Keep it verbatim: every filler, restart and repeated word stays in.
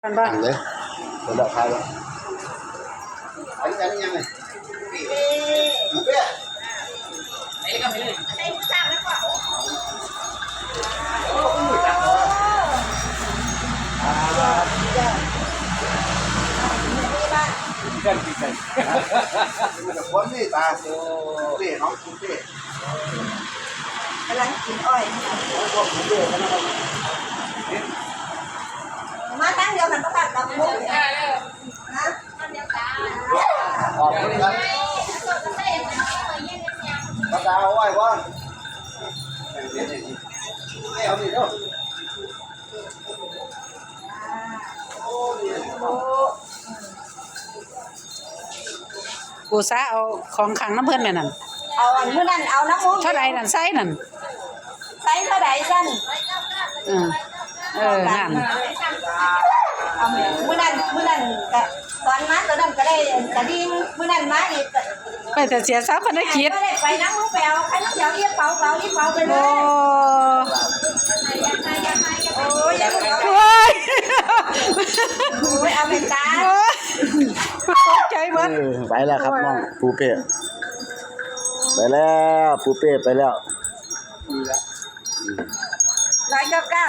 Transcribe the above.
กันบ้าง ตั้งเลย เดี๋ยวเราพาไป อันนี้ อันนี้ยังไง หมูเปี๊ยะ คนนี่ตา เปี๊ยะ น้องกินเปี๊ยะ กำลังกินอ้อย มาทางเดียวกันก็ตัดกับมุกนะ ออกคนนี้ครับ ปากกาเอาไว้ก่อน เอานี่เด้อ กูซะเอาของขังน้ำเพิ่นแม่นั่น เอาอันมื้อนั้นเอาน้ำมุก เท่าใดนั่น ไซส์นั่น ไซส์เท่าใดซั่น เออ เออ นั่น เอามื้อนั้น มื้อนั้นก็ตอนมาตัวนั้นก็ได้กระดิ่ง มื้อนั้นมาอีกก็ ไปแต่เสียทรัพย์พนักกิจ ก็ได้ไปนำมึงไปเอา ใครต้องเดี๋ยวเรียกเป๋า เป๋า เรียกเป๋าไปเลย โอ้ โอ้ย อย่าไปเอา โอ้ย โอ้ย เอาไปจ้า โอ้ย ตกใจหมด เออ ไปแล้วครับน้องปูเป้ ไปแล้ว ปูเป้ไปแล้ว ร้อยเก้าเก้า